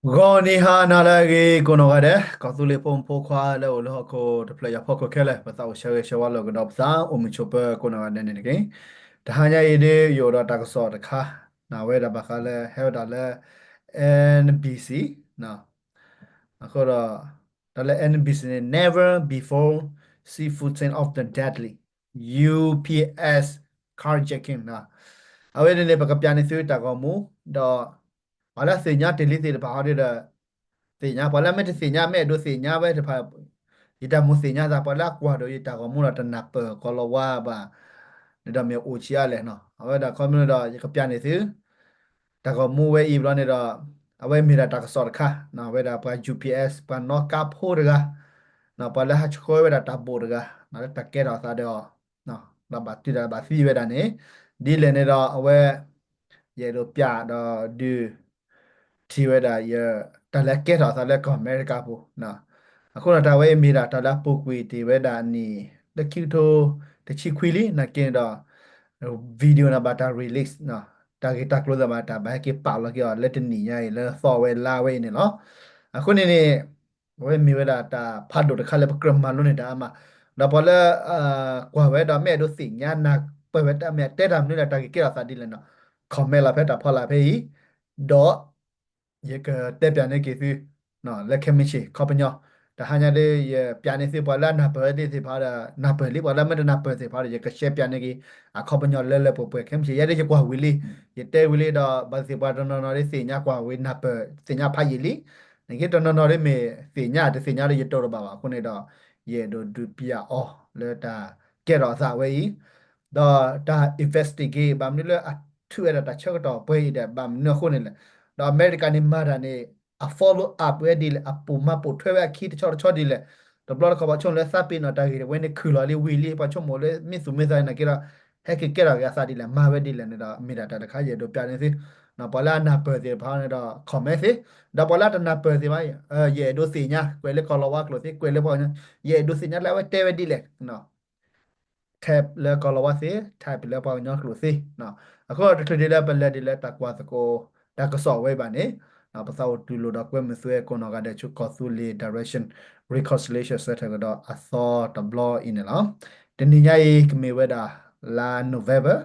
ဂီၤနံၤဟါနၤလၢအဂ့ၤ ကိးနီၢ်ဂၤဒဲး ကီၢ်သူလ့ၤဖိမုၣ်ဖိခွါလၢအိၣ်လၢဟီၣ်ခိၣ်တဖျၢၣ်ညါဖီခိၣ်ခဲလၢာ် ပသးအိၣ်ဆၢဂ့ၤဆၢဝါလိာ်ကဒီးပသး အိၣ်မုာ်ဆိးပၢၤကိးနီၢ်ဂၤဒဲးန့ၣ်တက့ၢ်. တဟါညါအံၤဒ် ယအိၣ်ဒီးတၢ်ကစီၣ်တခါ နၢ်ဝဲဒၣ်ဘၣ်ဃးလၢဟဲဝဲဒၣ်လၢ N B C အဃိဒီး တၢ်လၢ N B C န့ၣ် Never before see footage of the deadly U P S carjacking အဝဲန့ၣ်န့ၣ် ပကပျးန့ၢ်သုတၢ်ဂီၤမူ ဒီး ပှၤလၢအသ့ၣ်ညါတ့ၢ်လံသ့ၣ်တဖၣ်ဟီဒ်ဒီး သ့ၣ်ညါ ပှၤလၢအမ့ၢ်တသ့ၣ်ညါ မ့ၢ်အဲၣ်ဒိးသ့ၣ်ညါဝဲတဖၣ် ယတၢ်မိၣ်သ့ၣ်ညါသး ပှၤလၢအကွၢ်ဒီးယတၢ်ဂီၤမူဒီးတနၢ်ပၢၢ်ကီၤလီၤဝါဘၣ် ဒီးမ့ၢ်အိၣ်ဆံးအါလဲၣ်နီၤ. အဝဲဒၣ်ခီမ့ၢ်ဒီး ယကပျးန့ၢ်သု တၢ်ဂီၤမူဝဲအံၤဘျီန့ၣ်ဒီး အဝဲမ့ၢ်ဒၣ်တၢ်ကစီၣ်တခါ ဝဲဒၣ်ပှၤ U P S ပှၤနီၣ်ကါဖိတဂၤ ပှၤလၢဟးဆှၢဝဲဒၣ်တၢ်ဘိၣ်တဂၤ လၢတၢ်ကဲထီၣ်အသးဒီး ဒီးဘၣ်တုၤဒၣ်ဘၣ်သံဝဲဒၣ်န့ၣ် ဒ်လဲၣ်န့ၣ်ဒီး အဝဲ ယအဲၣ်ဒိးပျးဒီးဒုး ထံၣ်ဝဲဒၣ်ယ တၢ်လၢအကဲထီၣ်အသးလၢကီၢ်အမဲရကၤပူၤ အဃိဒီးတၢ်ဝဲအံၤမ့ၢ်ဒၣ်တၢ်လၢအပူၤကွံာ်တ့ၢ်ဝဲဒၣ်အနံၣ် လၢခံကထိတဆံခွံလံ နာ်က့န့ၣ်ဒီး video န့ၣ်ဘၣ်တၢ် release တၢ်ဂ့ၢ်တၢ်ကျိၤသ့ၣ်ဘၣ်တၢ်ဘၣ်ဟဲက့ၤပာ်လီၤက့ၤအီၤလၢတနံၤညါအံၤလၢသီဝဲလါဝဲအံၤန့ၣ်လီၤ. အဃိန့ၣ်န့ၣ် အဝဲမ့ၢ်ဝဲဒၣ်တၢ်ဖးဒိၣ်တခါလၢပကြၢးမၤလိန့ၢ်တၢ်အါမး ဒီးပှၤလၢ ကွၢ်ဝဲဒီးမ့ၢ်အဲၣ်ဒိးသ့ၣ်ညါနၢ်ပၢၢ်ဝဲတၢ်မ့ၢ်အတဲတၢ်မနုၤလၢတၢ်ဂ့ၢ်ကဲထီၣ်သးဒ်လဲၣ်န့ၣ် comment လီၤဖဲတၢ်ဖီလာ်ဖဲအံၤ ဒီး ယကတဲပျးန့ၢ်က့ၤသု လၢခဲမုၢ်ဆ့ၣ်ခီပညီ တဟါညါဒီး ယပျးန့ၢ်သုပှၤလၢအနၢ်ပၢၢ်သ့ၣ်တဖၣ်ဒီး နၢ်ပၢၢ်လံ ပှၤလၢမ့ၢ်တနၢ်ပၢၢ်သ့ၣ်တဖၣ်ဒီး ယကရှဲပျးန့ၢ်က့ၤ အခီပညီလၢလၢပှဲၤပှဲၤ ခဲမုၢ်ဆ့ၣ် ယဲဒၣ်ယကွၢ်ဝံၤလံ ယတဲဝံၤလံဒီး ဘၣ်သ့ၣ်သ့ၣ်ပှၤတနီၤနီၤဒ်သ့ၣ်ညါကွၢ်ဝံၤနၢ်ပၢၢ် သ့ၣ်ညါဖးယံာ်လံ နက့တနီၤနီၤဒ်မ့ၢ်သ့ၣ်ညါတသ့ၣ်ညါဒီးယတိၢ်တဘၣ်ဘၣ် အဃိန့ၣ်ဒီး ယအဲၣ်ဒိးဒုးပျးအီၤလၢတၢ်ကဲထီၣ်အသးဝဲအံၤ ဒီးတၢ် investigate ဘၣ်မနုၤလၢအထုးဝဲဒၣ်တၢ်ဆၢကတီၢ်ပှဲၤအံၤဒီး ဘၣ်မနုၤအဃိန့ၣ်လဲၣ်. ဒီးအမဲရကၤန့ၣ်မၤတၢ်န့ၣ် အ follow up ဝဲဒ်လဲၣ် အပိာ်မၤပိာ်ထွဲဝဲအခံတဆီတဆီဒ်လဲၣ်. တဘျီတခီပှၤဆိကမိၣ်လၢသးပ့ၤနီၣ်တၢ်ဂ့ၢ်ဝဲန့ၣ်ခုၣ်လီၤလံဝံၤလံ ပှၤဆိကမိၣ်လၢမ့ၢ်သူၣ်မ့ၢ်သးနာ်က့ဒီး ဟဲက့ၤကဲထီၣ်က့ၤအသးဒ်လဲၣ် မၤဝဲဒ်လဲၣ်န့ၣ်ဒီး မ့ၢ်ဒၣ်တၢ်တခါယအဲၣ်ဒိးပျးန့ၢ်သု ပှၤလၢအနၢ်ပၢၢ်သ့ၣ်တဖၣ်န့ၣ်ဒီး comment သ့ ဒီးပှၤလၢအတနၢ်ပၢၢ်သ့ၣ်ဘၣ် ယအဲၣ်ဒိးသ့ၣ်ညါ ကွဲးလၢကီၤလီၤဝါကျိာ်သ့ ကွဲးလၢပှၤကညီ ယအဲၣ်ဒိးသ့ၣ်ညါလၢအဝဲတဲဝဲဒ်လဲၣ် type လၢကီၤလီၤဝါသ့ type လၢပှၤကညီကျိာ်သ့ အဃိတချုးဒ်လၢပလဲၤဒ်လၢတၢ်ကွၢ်သကိး တၢ်ကစီၣ်ဝဲဘၣ်န့ၣ် ပသးအိၣ်တူၢ်လိာ်ဒီးကွဲမုာ်သုကိးနီၢ်ဂၤဒဲးဆူကီၢ်သူလ့ၤ Direction Reconciliation Center ကဒီးအသီတဘျီအံၤန့ၣ်လီၤ. တနံၤညါအံၤ ကမ့ၢ်ဝဲဒၣ် လါ November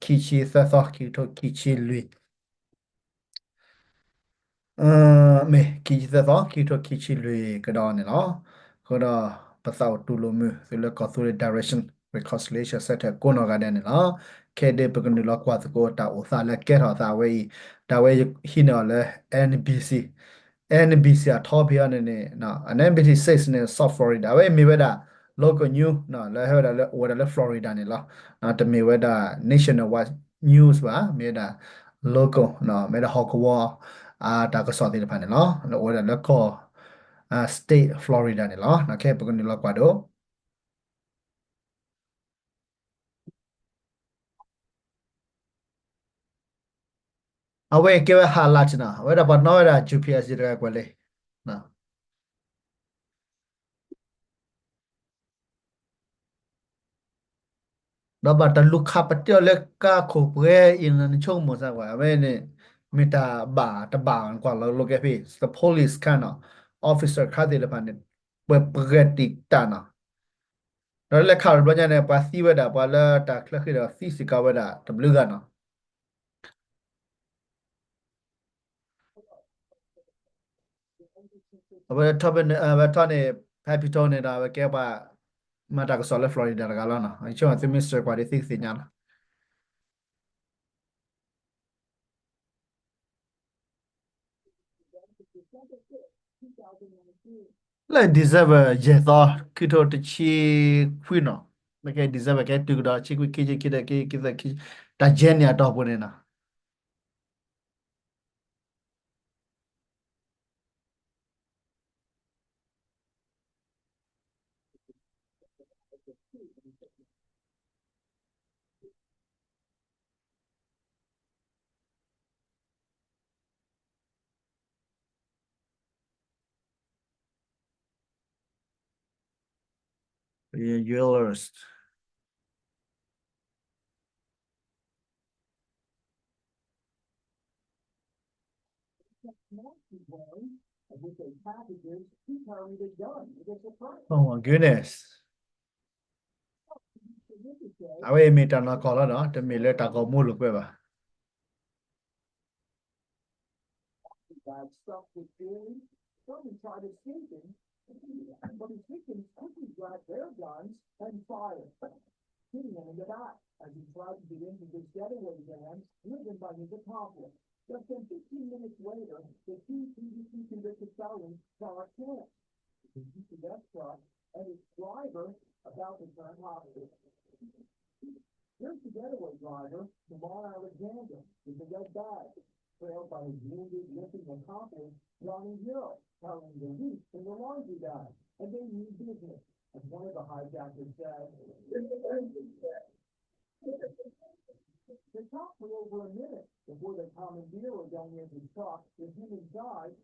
ခံဆံသၢသီ ခံကထိခံဆံလွံၢ် မ့ၢ်ခံဆံသၢသီ ခံကထိခံဆံလွံၢ်ကဒီးန့ၣ်လီၤ. အဃိဒီး ပသးအိၣ်တူၢ်လိာ်မုာ်သုလၢကီၢ်သူလ့ၤ Direction Reconciliation Center ကိးနီၢ်ဂၤဒဲးန့ၣ်လီၤ. ခဲအံၤဒ်ပကနုာ်လီၤကွၢ်သကိးတၢ်အိၣ်သးလၢကဲထီၣ်အသးဝဲအံၤ တၢ်ဝဲဟံးန့ၢ်အီၤလၢ N B C N B C အထီဖဲအံၤန့ၣ်န့ၣ် N B C six န့ၣ် South Florida အဝဲမ့ၢ်ဝဲဒၣ် local news လၢဟဲဝဲဒၣ်လၢအိၣ်ဝဲဒၣ်လၢ Florida န့ၣ်လီၤ. တမ့ၢ်ဝဲဒၣ် nationwide news ဘၣ် မ့ၢ်ဝဲဒၣ် local မ့ၢ်ဝဲဒၣ်ဟီၣ်ကဝီၤ တၢ်ကစီၣ်သ့ၣ်တဖၣ်န့ၣ်လီၤ. လၢအိၣ်ဝဲဒၣ်လၢကီၢ် state Florida န့ၣ်လီၤ. ခဲအံၤပကနုာ်လီၤကွၢ်ဒိး အဝဲကဲဝဲ highlight နီၤ အဝဲဒၣ်ပှၤနီၣ်ဝဲဒၣ် U P S တဂၤကွၢ်လံ ဒီးဘၣ်တၢ်လူၤခးပတဲအီၤလၢကါခိၣ်ပှဲၤအံၤန့ၣ် နဆိကမိၣ်စၢ်ကွၢ် အဝဲန့ၣ် မ့ၢ်တၢ်ဘၣ်တဘၣ်ကွၢ်လီၤလိၤကဲဖဲ the police ခါနီၤ officer ခါသ့ၣ်တဖၣ်န့ၣ် ပှဲၤပှဲၤတံာ်တာ်နီၤ ဒီးလၢခးတဘျီညါန့ၣ် ပှၤသံဝဲဒၣ် ပှၤလၢတၢ်ချၢဃ့ဒီးသံစ့ၢ်ကီးဝဲဒၣ်တဘျုးဂၤနီၤ အဝဲထီၣ်န့ၣ် ဖဲဖံထီန့ၣ်ဒီး အဝဲကဲပှၤမၤတၢ်ကစီၣ်လၢ Florida တဂၤလီၤနီၤ ယဆိကမိၣ်သုမ့ၢ်စၢၤကွၢ်ဒ်သုကသ့ၣ်ညါလီၤ လၢ December ယဲၢ်သီ ခံထိတဆံခွံနီၤ မ့ၢ်ကဲ December ကဲတုၤကဒီး ဆံခွံ ခံဆံ ခံဆံ ခံဆံ တၢ်ယဲၢ်နံၣ်အတီၢ်ပူၤန့ၣ်နီၤ Jewelers. Oh my goodness. အဝဲအံၤမ့ၢ်တၢ်နီၢ်ကီၢ်လီၤနီၤ, တမ့ᢢ်လၢတၢ်ဂီၤမူလိာ်ကွဲဘၣ်. Bag stuffed with jewelry. Some tried escaping, but his victims quickly grabbed their guns and fired, shooting him in the back as he tried to get into this getaway van driven by his accomplice. Less than fifteen minutes later, the two previously convicted felons saw a tent, the G P S truck, and its driver about to turn hostile. Here's the getaway driver, Jamal Alexander, with the red bag, trailed by his wounded-looking accomplice, Johnny Hill, carrying the wheat in the laundry bag, and they mean business, as one of the hijackers said. They talked for over a minute before they commandeer Ordonez's truck, with him inside,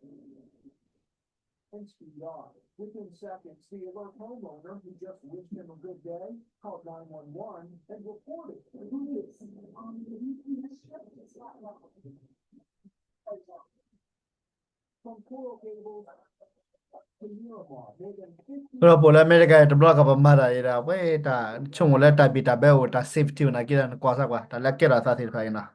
and speed off. Within seconds, the alert homeowner who just wished him a good day called nine one one and reported from Coral Gables to Miramar, more than fifty ဒီးပအိၣ်လၢအမဲရကၤအံၤတဘျီကီး ပမၤတၢ်အံၤဒၣ် ဝဲတၢ်ဆိကမိၣ်လၢတၢ်ဘံၣ်တၢ်ဘၢအိၣ် တၢ် safety နာ်က့ဒီး နကွၢ်စၢ်ကွၢ် တၢ်လၢကဲထီၣ်သးသ့ၣ်တဖၣ်အံၤနီၤ.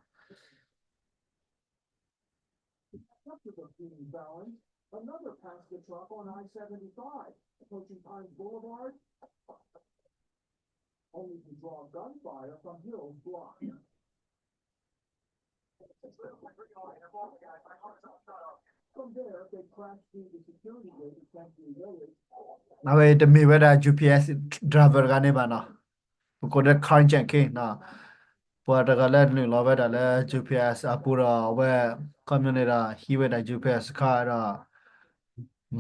After the shooting balance, another passed the truck on I seventy-five, approaching Pines Boulevard, only to draw gunfire from Hill's block. From there, they crashed through the security gate at Sanctuary Village. အဝဲတမ့ၢ်ဝဲဒၣ် ယူပီအက်စ် driver တဂၤန့ၣ်ဘၣ်နီၤ. ပကိးဒီး carjacking နီၤ, ပှၤတဂၤလၢနုာ်လီၤဝဲဒၣ်လၢ ယူပီအက်စ် အပူၤဒီး အဝဲ ခီပညီန့ၣ်ဒီး ဟံးဝဲဒၣ် ယူပီအက်စ် ခါဒီး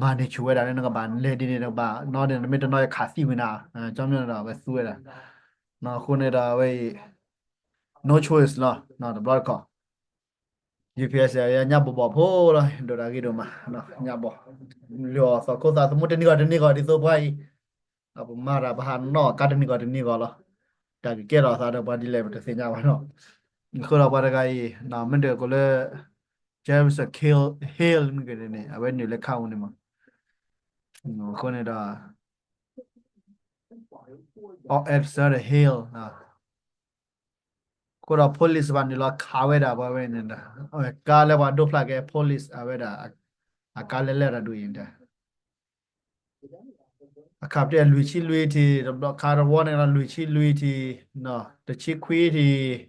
မၤန့ၢ်ဆူၣ်ဝဲဒၣ်လၢနကဘၣ်လဲၤဒ်န့ၣ် နကဘၣ် နီၢ်န့ၣ် နမ့ၢ်တနီၢ်ယခးသံဝံၤနၤ, ခီပညီန့ၣ်ဒီး အဝဲသူဝဲဒၣ်, အဃိန့ၣ်ဒီး အဝဲအံၤ no choice လီၤ, တဘျီတခီၣ် ယူပီအက်စ် အညၣ်ဘီၣ်ဘီၣ်ဖိလီၤ, ဒိၣ်တၢ်ဂ့ၤဒိၣ်မး, ညၣ်ဘီၣ်, လုၢ်အီၣ်သီခိၣ်သးသမူတနံၤဂီၢ်တနံၤဂီၢ် ဒ်သိးပှၤအံၤ, ပမၤတၢ်ပဟးနီၣ်ကါတနံၤဂီၢ်တနံၤဂီၢ်လီၤ, တၢ်ကကဲထီၣ်သးဒီးပှၤဒ်လဲၣ်ပတသ့ၣ်ညါဘၣ်နီၤ, အဃိဒီးပှၤတဂၤအံၤ မ့ၢ်ဒၣ်ကိးလၢ Jarvis Hill မ့ၢ်ကန့ၣ် အဝဲနုာ်လၢခါအူန့ၣ်မး, အဃိန့ၣ်ဒီး Officer Hill အဃိဒီး police ဘၣ်နုာ်လီၤခးဝဲဒၣ်ပှၤဝဲန့ၣ်ဒီး ကါလၢပှၤဒိဖျါက့ၤ police အဝဲဒၣ် အကါလဲၤလဲၤတၢ်ဒ်အံၤဒီး အခးပတဲလွံၢ်ဆံလွံၢ်ထံၣ်, တဘျီခးတဝီန့ၣ်ဒီးလွံၢ်ဆံလွံၢ်ထံၣ်, တဆံခွံထံၣ်,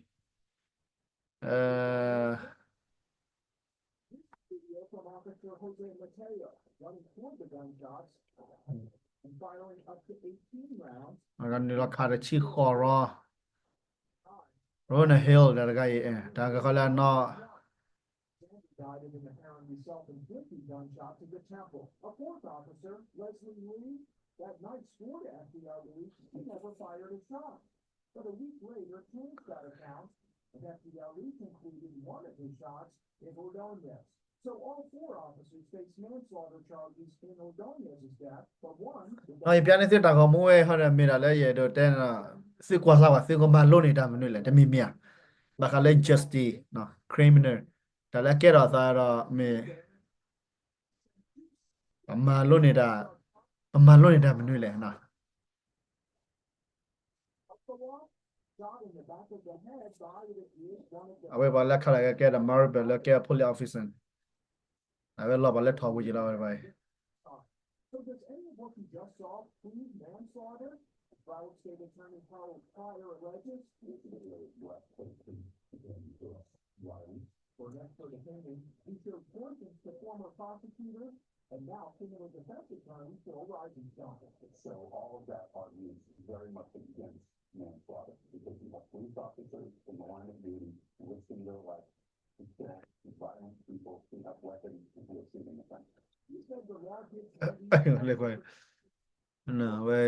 နုာ်လီၤခးတဆံဃီရီ, Rona Hill တၢ်တဂၤအံၤ တၢ်ကခီလၢအနီၢ် Died in an apparently self-inflicted gunshot to the temple. A fourth officer, Leslie Lee, that night swore to F D L E he never fired a shot. But a week later changed that account, and F D L E concluded one of his shots hit Ordonez. So all four officers face manslaughter charges in Ordonez's death, but one ဒီးယပြန့ၢ်သုတၢ်ဂီၤမူဝဲဟီဒီး မ့ၢ်ဒၣ်လၢယအဲၣ်ဒိးတဲန့ၣ်ဒီး သုကွၢ်စၢ်ဝဲ သုကမၤလိန့ၢ်တၢ်မနုၤလဲၣ် တမံၤမံၤဧါ, ဘၣ်ဃးလၢ justice, criminal, တၢ်လၢအကဲထီၣ်သးဒီးမ့ၢ် ပမၤလိန့ၢ်တၢ်, ပမၤလိန့ၢ်တၢ်မနုၤလဲၣ်နီၤ. အဝဲပှၤလၢခါလၢကဲဒီး Maribel လၢကဲ police officer အဝဲလီၤပှၤလၢထီၣ်ပူၤက့ၤလီၤဝဲတဖၣ်အံၤ So does any of what you just saw prove manslaughter? As Broward State Attorney Carl Pryor alleges, for an expert opinion, he showed portions to former prosecutor and now criminal defense attorney Phil Rosenstock. So all of that argues very much against manslaughter because you have police officers in the line of duty risking their life to protect violent people who have weapons and who are shooting at them. He said the law gives ဝဲ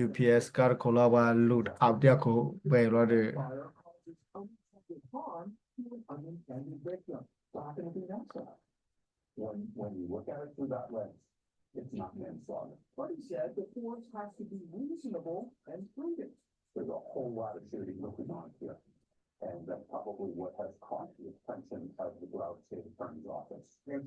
UPS ကါတခိၣ်လီၤပှၤလူၤအါပတဲအခိၣ်ဝဲလီၤဒီး When, when you look at it through that lens, it's not manslaughter. But he said the force has to be reasonable and prudent. There's a whole lot of shooting going on here. And that's probably what has caught the attention of the Broward State Attorney's Office. There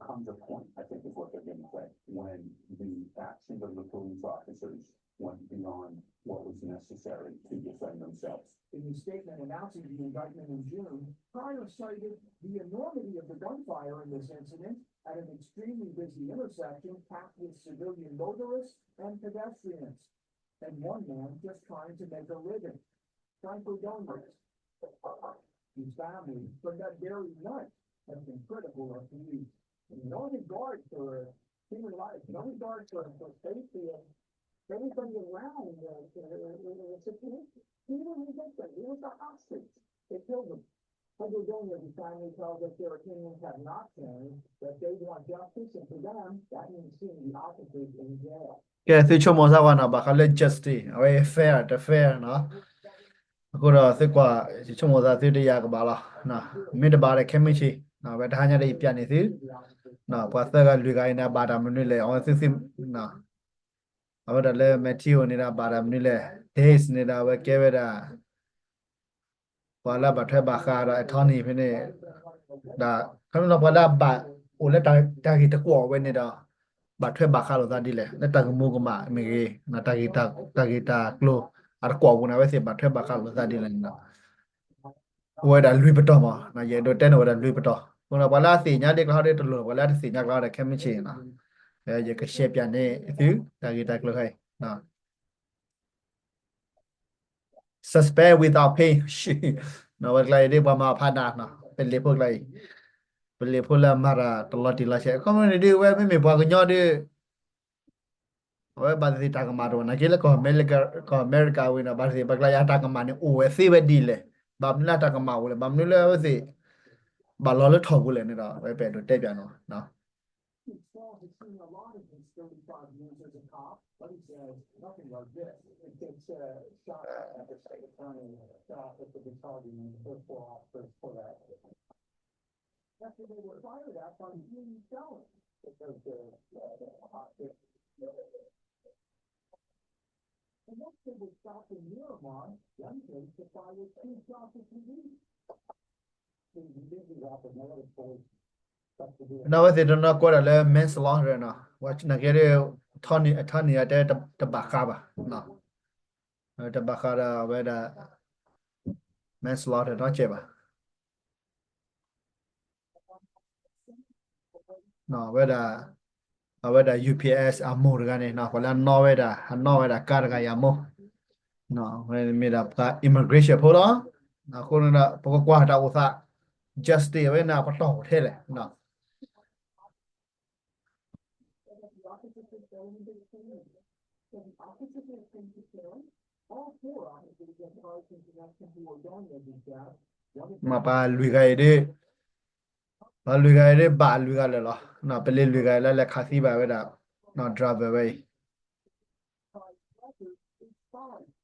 comes a point, I think is what they're going to say, when the actions of the police officers went beyond what was necessary to defend themselves. In his statement announcing the indictment in June, Pryor cited the enormity of the gunfire in this incident at an extremely busy intersection packed with civilian motorists and pedestrians, and one man just trying to make a living. Frank Ordonez, his family, from that very night, has been critical of police. No regard for human life, no regard for, for safety of everybody around the, the, the, the situation. He was the victim. He was the hostage. They killed him. Frank Ordonez, his family tells us their opinions have not changed, that they want justice, and for them, that means seeing the officers in jail. ကဲ သုဆိကမိၣ်သးဝဲနီၤ ဘၣ်ဃးလၢ justice အဝဲ fair တ fair နီၤ. အဃိဒီးသုကွၢ် ယဆိကမိၣ်သးသုတယာ်ကဘၣ်လီၤ. မ့ၢ်တဘၣ်ဒီးခဲမုၢ်ဆ့ၣ် အဝဲတဟါညါဒီးယပျးန့ၢ်သု ပှၤသၢဂၤလွံၢ်ဂၤအံၤန့ၣ် ဘၣ်တၢ်မနုၤလဲၣ် အဝဲသုသ့ၣ် အဝဲဒၣ်လၢ Mateo န့ၣ်ဒီး ဘၣ်တၢ်မနုၤလဲၣ် Days န့ၣ်ဒီး အဝဲကဲဝဲဒၣ် ပှၤလၢဘၣ်ထွဲဘၣ်ဃးဒီး attorney ဖဲန့ၣ် ဒီး ခီမ့ၢ်လၢပှၤလၢအဘၣ်အိၣ်လၢတၢ်ဂ့ၢ်တကွီၣ်ဝဲန့ၣ်ဒီး ဘၣ်ထွဲဘၣ်ဃးလိာ်သးဒ်လဲၣ် လၢတၢ်ဂ့ၢ်မူကမၣ်မ့ၢ်ဂ့ၤ တၢ်ဂ့ၢ်တၢ်ကျိၤအတကွီၣ်ပူၤန့ၣ် အဝဲသ့ၣ်ဘၣ်ထွဲဘၣ်ဃးလိာ်သးဒ်လဲၣ်န့ၣ်ဒီး အိၣ်ဝဲဒၣ်လွံၢ်ပတီၢ်မး ယအဲၣ်ဒိးတဲန့ၣ်အိၣ်ဝဲဒၣ်လွံၢ်ပတီၢ် အဃိဒီးပှၤလၢအသ့ၣ်ညါဒ်ကျါဟီဒီးတလိၣ် ပှၤလၢအတသ့ၣ်ညါကျါဟီဒီးခဲမုၢ်ဆ့ၣ်န့ၣ် ယကရှဲပျးန့ၢ်သု တၢ်ဂ့ၢ်တၢ်ကျိၤခဲအံၤ suspect without pay နီၤ ဝဲကျါအံၤဒ်ပှၤမၤဖးနးနီၤ ပလံၤဖိကျါအံၤ ပလံၤဖိလၢအမၤတၢ်တလီၤတံၢ်လီၤဆဲး အခီပညီန့ၣ်ဒ်ဝဲမ့မ့ၢ်ပှၤကညီဒ် အဝဲဘၣ်သ့ၣ်သ့ၣ်တၢ်ကမၣ်တအိၣ် နာ်က့လၢကီၢ်အမဲရကၤဝံၤနီၤ ဘၣ်သ့ၣ်သ့ၣ်ပှၤကျါယၤတၢ်ကမၣ်န့ၣ် အိၣ်ဝဲသ့ဝဲဒ်လဲၣ် ဘၣ်မနုၤလၢတၢ်ကမၣ်အိၣ်လဲၣ် ဘၣ်မနုၤလၢအဝဲသ့ᣣ် ဘၣ်လီၤလၢထီၣ်ပူၤလဲၣ်န့ၣ်ဒီး အဝဲပအဲၣ်ဒိးတဲပျးနီၤ Paul has seen a lot in his thirty-five years as a cop, but he says nothing like this. It gets uh, shot at the state attorney's office to be targeting the first four officers for that. After they were fired at by the Union Felon. Because the uh, the- and once they were stopped in Miramar, then they fired two shots at police. နီၢ်ဝဲသ့ၣ်တနီၤကွဲးဒၣ်လၢ manslaughter နီၤ ဝဲနာ်က့ဒ် attorney အတဲတဘၣ်ဃးဘၣ် တဘၣ်ဃးဒီးအဝဲဒၣ် manslaughter နီတစဲးဘၣ် အဝဲဒၣ် အဝဲဒၣ် ယူၣ်ပံၣ်အဲး အမိၢ်တဂၤန့ၣ် ပှၤလၢအနီၣ်ဝဲဒၣ် အနီၣ်ဝဲဒၣ်ကါတဂၤအံၤအမိၢ် မ့ၢ်ဒၣ်ပှၤ immigration ဖိလီၤ အဃိန့ၣ်ဒီး ပကကွၢ်တၢ်အိၣ်သး justice အဝဲန့ၣ် ပတီၢ်အိၣ်ထဲလဲၣ် မ့ၢ်ပှၤလွံၢ်ဂၤအံၤဒ် ပှၤလွံၢ်ဂၤအံၤဒ်ဘၣ်လွံၢ်ဂၤလၢာ်လီၤ ပလံၤလွံၢ်ဂၤအံၤလၢလဲၤခးသံဘၣ်ဝဲဒၣ် driver ဝဲအံၤ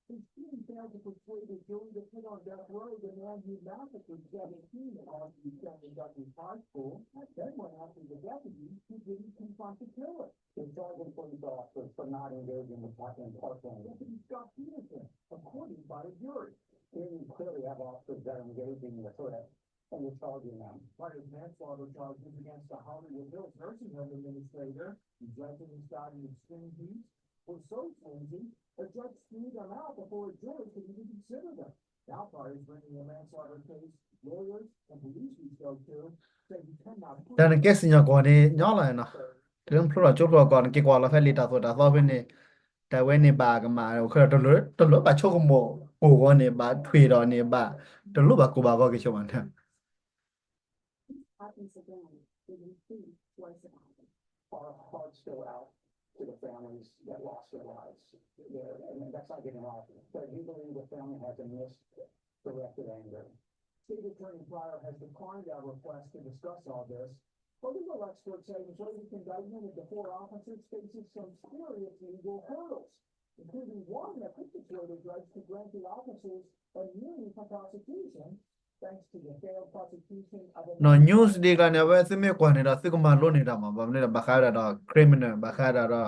His team failed to persuade a jury to put on death row the man who massacred seventeen of the San Antonio High School, then went after the deputies who didn't confront the killer. They charged the police officers for not engaging with Captain Parkland. Deputy Scott Peterson, acquitted by a jury. Here you clearly have officers that are engaging in the threat and you're charging them. Prior manslaughter charges against the Hollywood Hills nursing home administrator, resulting in Scott in extreme heat, were so flimsy, a judge threw them out before a jury could even consider them. Now Prior's bringing a manslaughter case. Lawyers and police we spoke to say he cannot prove တၢ်နကဲစံၣ်ညီၣ်ကွီၢ်န့ၣ် ညီလီၤနီၤ တမ့ၢ်ဖျိလီၤကၠိဖျိလီၤကီၢ် နက့ၤကွၢ်လီၤဖဲလံာ်တၢ်သိၣ်တၢ်သီဖဲန့ၣ် တၢ်ဝဲန့ၣ်ဘၣ်ကမၣ် အိၣ်ခဲလၢာ် တလိၣ်ဘၣ်ဆိကမိၣ်ကိၢ်ဂီၤန့ၣ် ဘၣ်ထွံၣ်ဒီးန့ၣ် ဘၣ်တလိၣ်ဘၣ်ကိၢ်ဘၣ်ဂီၤက့ၤဆိမး This happens again. It repeats twice about it. Our hearts go out to the families that lost their lives. They're- I mean, that's not getting off. But we believe the family has a misdirected anger. State Attorney Prior has declined our request to discuss all this. But legal experts say Missouri's indictment of the four officers faces some serious legal hurdles, including one that could persuade a judge to grant the officers immunity for prosecution, thanks to the failed prosecution of a နီၢ် news ဒ်ကျါန့ၣ် အဝဲသုမ့ၢ်ကွၢ်န့ၣ်ဒီး သုကမၤလိန့ၢ်တၢ်မး ဘၣ်မနုၤဒီး ဘၣ်ဃးဝဲဒၣ်ဒီး criminal ဘၣ်ဃးဝဲဒၣ်ဒီး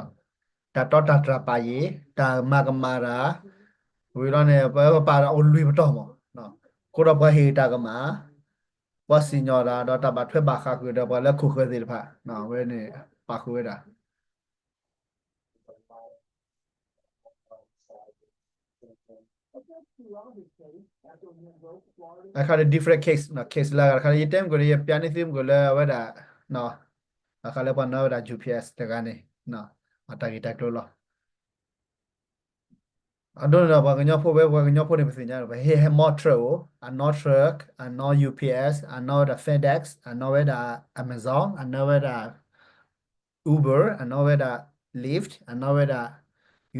တၢ်တီတၢ်တြၢ်ပာ်ယံၤ တၢ်မၤကမၣ်တၢ် ဝံၤလီၤန့ၣ် ပပာ်ဒီးအိၣ်လွံၢ်ပတီၢ်မး, အဃိဒီးပှၤဟ့ၣ်တၢ်ကမၣ်, ပှၤစံၣ်ညီၣ်တၢ် ဒီးတၢ်ဘၣ်ထွဲဘၣ်ဃးဃုာ်ဒီးပှၤလၢခိၣ်ဃၢၤသ့ၣ်တဖၣ်, အဝဲန့ၣ် ပာ်ဃုာ်ဝဲဒၣ် အခါဒီး different case, case လၢအဂၤတခါဒီး ယတဲမုၢ်ကီးဒီး ယပျးန့ၢ်သုမုၢ်ကီးလၢအဝဲဒၣ် အခါလၢပှၤနီၣ်ဝဲဒၣ် ယူပီၢ်အ့း တဂၤန့ၣ် အတၢ်ဂ့ၢ်တၢ်ကျိၤလီၤ. အဒိန့ၣ်ဒီး ပှၤကညီဖိဝဲ ပှၤကညီဖိန့ၣ် ပသ့ၣ်ညါဒီး ပဟ့ၣ်ဟဲမီ truck အိၣ်, အနီၣ် truck, အနီၣ် ယူပီၢ်အ့း, အနီၣ်ဝဲဒၣ် FedEx, အနီၣ်ဝဲဒၣ် Amazon, အနီၣ်ဝဲဒၣ် Uber, အနီၣ်ဝဲဒၣ် Lyft, အနီၣ်ဝဲဒၣ်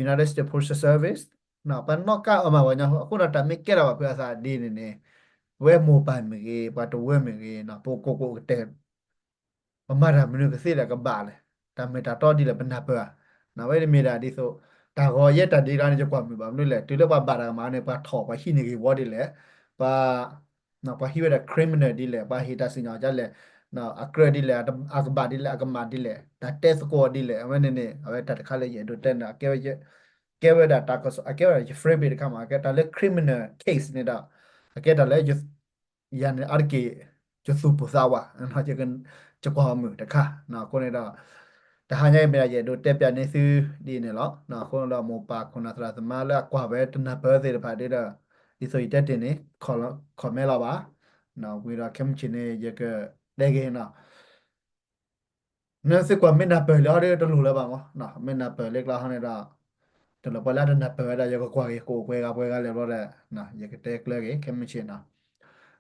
United States Postal Service, ပှၤနီၣ်ကါအီၤမး ပှၤကညီဖိ, အဃိဒီးတၢ်မ့ၢ်ကဲထီၣ်ဘၣ်ဖုအသးဒ်န့ၣ်န့ၣ်, ပဝဲမိၢ်ပၢ်မ့ၢ်ဂ့ၤ ပှၤတဝၢမ့ၢ်ဂ့ၤ ပကကိးကတဲာ် ပမၤတၢ်မနုၤကသ့ဒီးကဘၣ်လဲၣ်, တၢ်မ့ၢ်တၢ်တီဒ်လဲၣ် ပနၢ်ပၢၢ်ဧါ. အဝဲန့ၣ်မ့ၢ်ဒၣ်ဒ်သိး တၢ်ဂီၤယဲတၢ်ဒ့ကျါန့ၣ် ယကွၢ်မုာ်ဘၣ်မနုၤလဲၣ်, တုၤလၢပှၤဘၣ်တၢ်ကမၣ်န့ၣ် ပှၤထီၣ် ပှၤဟံးန့ၢ်ဂ့ၢ်ဝီဒ်လဲၣ်, ပှၤ ပှၤဟံးဝဲဒၣ် criminal ဒ်လဲၣ်, ပှၤဟ့ၣ်တၢ်စံၣ်ညီၣ်ဒ်လဲၣ်, အကြၢးဒ်လဲၣ်, အကဘၣ်ဒ်လဲၣ်, အကမၣ်ဒ်လဲၣ်, တၢ်တဲသကိးဒ်လဲၣ်, အဝဲန့ၣ်န့ၣ် အဝဲတၢ်တခါလၢယအဲၣ်ဒိးတဲန့ၣ် ကဲဝဲဒၣ်တၢ်ကစီၣ်, အကဲဝဲဒၣ်ယ favorite တခါမး, အကဲတၢ်လၢ criminal case န့ၣ်ဒီး အကဲတၢ်လၢ ယၤန့ၣ်အါတက့ၢ် ယသူၣ်ပိၢ်သးဝး, ယကွၢ်အီၤမုာ်တခါ, အဃိန့ၣ်ဒီး တဟါညါအံၤမ့ၢ်ဒၣ်ယအဲၣ်ဒိးတဲပျးန့ၢ်သုဒ်န့ၣ်လီၤ. အဃိန့ၣ်ဒီး မိၢ်ပၢ်ခိၣ်နၢ်သရၣ်သမါလၢအကွၢ်ဝဲတနၢ်ပၢၢ်သ့ၣ်တဖၣ်ဒီး ဒ်သိးယတဲတ့ၢ်န့ၣ် comment လီၤဘၣ်, ဝံၤဒီးခဲမုၢ်ဆ့ၣ်န့ၣ် ယကတဲက့ၤနီၤ နသုကွၢ်မ့ၢ်နၢ်ပၢၢ်လၢဟီဒီးတလိၣ်လၢၤဘၣ်မး, မ့ၢ်နၢ်ပၢၢ်လၢကျါဟီန့ၣ်ဒီး တလိၣ်ပှၤလၢတနၢ်ပၢၢ်ဝဲဒၣ် ယကကွၢ်က့ၤ ကအိၣ်ပှဲၤဂၤပှဲၤဂၤလဲၣ်ဘျီဒီး ယကတဲကျၢၤက့ၤ ခဲမုၢ်ဆ့ၣ်နီၤ.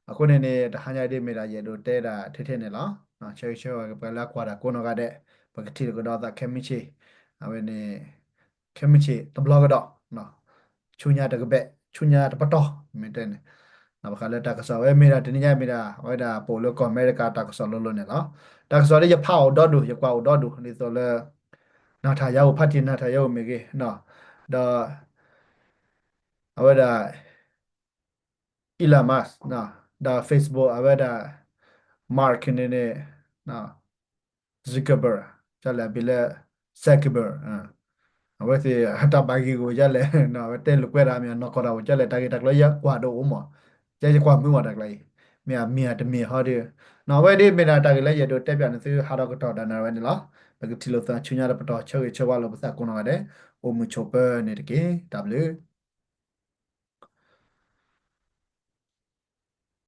အဃိန့ၣ်န့ၣ် တဟါညါဒ်မ့ၢ်ဒၣ်ယအဲၣ်ဒိးတဲဒၣ်ထဲထဲန့ၣ်လီၤ. ဆၢဂ့ၤဆၢဝါက့ၤပှၤလၢအကွၢ်တၢ်ကိးနီၢ်ဂၤဒဲး, ပကထံၣ်လိာ်ကဒီးသးခဲမုၢ်ဆ့ၣ်, အဝဲန့ၣ် ခဲမုၢ်ဆ့ၣ်တဘျီကဒီး ဆူညါတကဘဲၣ် ဆူညါတပတီၢ် မ့ၢ်တဲန့ၣ်, ဘၣ်ဃးလၢတၢ်ကစီၣ်ဝဲမ့ၢ်ဒၣ်တနံၤညါမ့ၢ်ဒၣ် အဝဲဒၣ်ပအိၣ်လၢကီၢ်အမဲရကၤတၢ်ကစီၣ်လိၤလိၤန့ၣ်လီၤ. တၢ်ကစီၣ်ဒ်ယဖးအီၤအိၣ်ဒီဒူၣ် ယကွၢ်အိၣ်ဒီဒူၣ် ဒ်သိးလၢ Netanyahu ဖါတံၣ် Netanyahu မ့ၢ်ဂ့ၤ, ဒီး အဝဲဒၣ် Elon Musk ဒီး Facebook အဝဲဒၣ် Mark န့ၣ်န့ၣ် Zuckerberg ကလဲၣ် အဘ့ၣ်လၢ Zuckerberg အဝဲသ့ၣ်အတၢ်ဘၣ်ဂ့ၢ်ဂီၢ်ဒ်လဲၣ်, အဝဲတဲလိာ်ကွဲဒၣ်မ့ၢ်အနီၢ်ကီၢ်တၢ်အိၣ်ဒ်လဲၣ်, တၢ်ဂ့ၢ်တၢ်ကျိၤယကွၢ်ဒိၣ်အိၣ်မး, ယဲယကွၢ်မုာ်ဝဲတၢ်ကျါအံၤ, မ့ၢ်အမ့ၢ်အတမ့ၢ်ဟီဒီး အဝဲဒ်မ့ၢ်ဒၣ်တၢ်ဂ့ၢ်လၢယအဲၣ်ဒိးတဲပျးန့ၢ်သုဟးထီၣ်ကတီၢ်ဒၣ်နၤဝဲန့ၣ်လီၤ. ပကထံၣ်လိာ်သးဆူညါတပတီၢ် ဆၢဂ့ၤဆၢဝါလိာ်ပသးကိးနီၢ်ဂၤဒဲး, အိၣ်မုာ်ဆိးပၢၤန့ၣ်တက့ၢ်. တၢ်ဘျုး